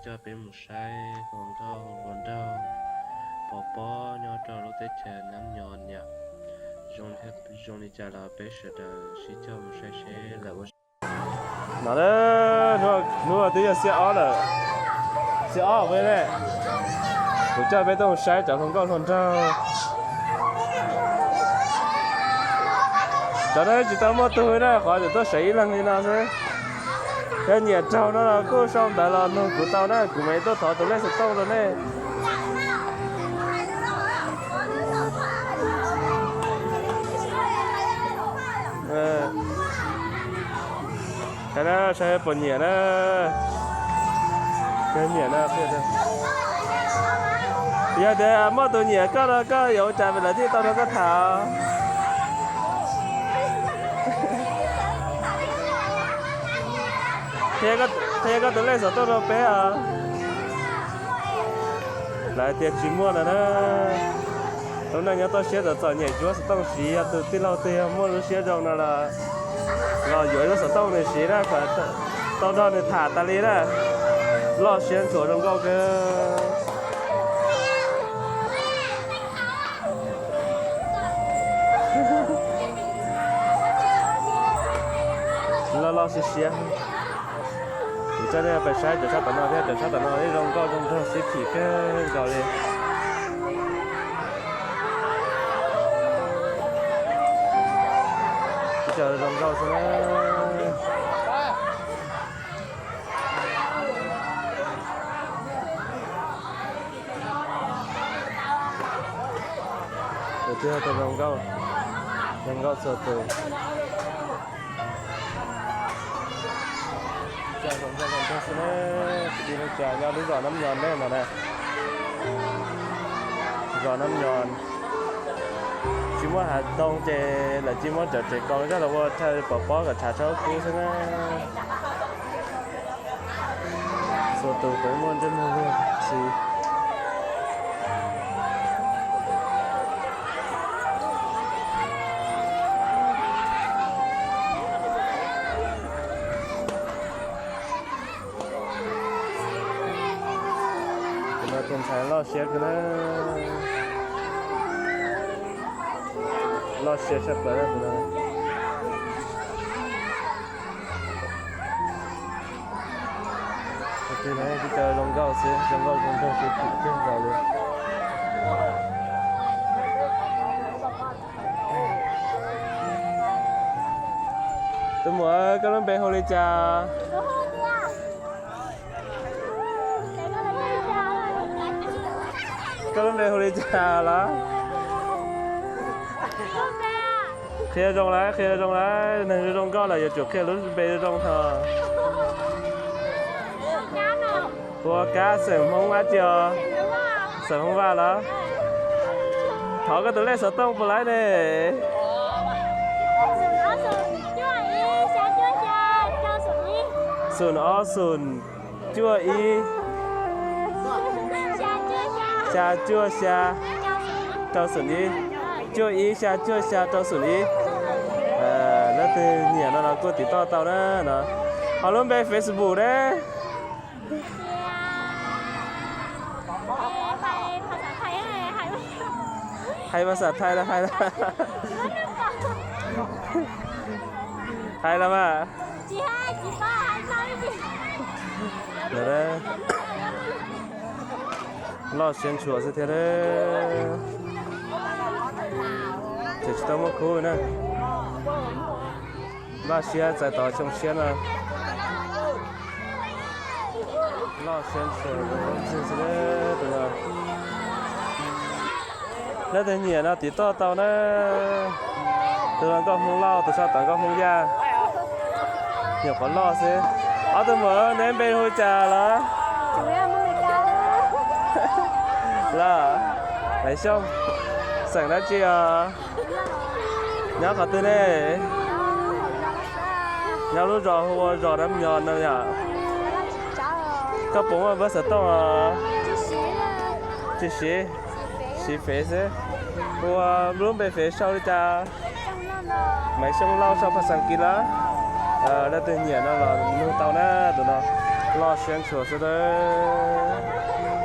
Coj peb mus saib hluas nkauj hluas nraug pov pob nyob rau lub teb chaws Nab Nyos niam. Zoo li cas los peb sawv daws sib coj mus saib seb lawv ua no. Hnub twb yog xiab ob lawm, xiab ob peb ne, kuv coj peb tuaj mus saib cov hluas nkauj hluas nraug. Cov no tsis tau muaj tug na, qhov tseem tuaj sawv ib leeg li no xwb. Yog nyiam raug no los kuj sau ntawv los nug kuv tau na, kuv mam tuaj thov tus lej xov tooj rau nej. Saib puas nyiam na. Nyiam na. Yog tias muaj tus nyiam koj no koj yuav ua cas lawv thiaj tau nrog koj tham? Qhia koj tus lej xov tooj rau peb os. Lawv hais tias tsis muaj no na. Lub neej nyob toj siab txom txom nyem tsis muaj xov tooj siv, yog tus tij laug twg yog muaj lub siab zoo no los los yuav ib lub xov tooj nws siv na, kom tau nrog nws tham tas li na. Loj siab ntshua zoo nkauj kawg. Loj loj siab siab. Kuv coj nej pais saib cov sab tom no thiab, cov sab tom no ib zoo nkauj zoo nraug sib phim kawg nkaus li. Cov zoo nkauj xwb na. Tus twg ho zoo nkauj, zoo nkauj txhua tus. Cov zoo nkauj zoo nraug xwb na, tsis nyob lub zos Nab Nyos nej no na. Zos Nab Nyos tsis muaj hav zoov ces lawv cia muab cov tsev koom zaj los ua chaw pov pob kom tshav tshab kub xwb na. Txhua tus puav muaj ntsej muag luag txi. Tus no tus ntxhais loj siab kawg na. Loj siab tshaj plaws na tus no. Tus no tib co zoo nkauj xwb, zoo nkauj zoo nraug xwb, phim kawg nkaus li. Tus muam, koj lub npe hu li cas? Koj lub npe hu li cas los? Qhia zoo lawm, qhia zoo lawm, neeg zoo zoo nkauj lawm yuav tsum qhia lub npe zoo zoo tho. Hu ua Kab, xeem Hmoob dab tsi os? Xeem Hmoob Vaj los? Thov koj tus lej xov tooj puas laib ne? Xoom ob xoom cuaj ib, xya cuaj xya, rau xoom ib, cuaj ib xya cuaj xya rau xoom ib. Leej twg nyiam no los kuj tiv toj tau na no. Ho lub npe Facebook ne? Hais pas xas Thaib los hais los? Hais los mas. Loj siab ntshua xwb thiab. Ces tsis tau muaj khub na. Npaj siab txais tos xyoo tshiab no. Loj siab ntshua tus no. Leej twg nyiam no tiv toj tau na. Tus no nkauj Hmoob Lauj, tus sab tod nkauj Hmoob Yaj. Nyuam qhuav loj xwb. Ob tug muam, neb npe hu li cas los? Los, Maiv Xyooj, xeem dab tsi os? Nyob qhov twg ne? Nyob lub zos hu ua zos Nab Nyos no yom. Koj puas muaj npawb xov tooj os? Tsis siv, siv fev xwb. Ua lub npe fev sau li cas? Maiv Xyooj Lauj sau phas xas Kiv lawm. Leej twg nyiam no los nug tau na tus no. Loj siab ntshua xwb tawb.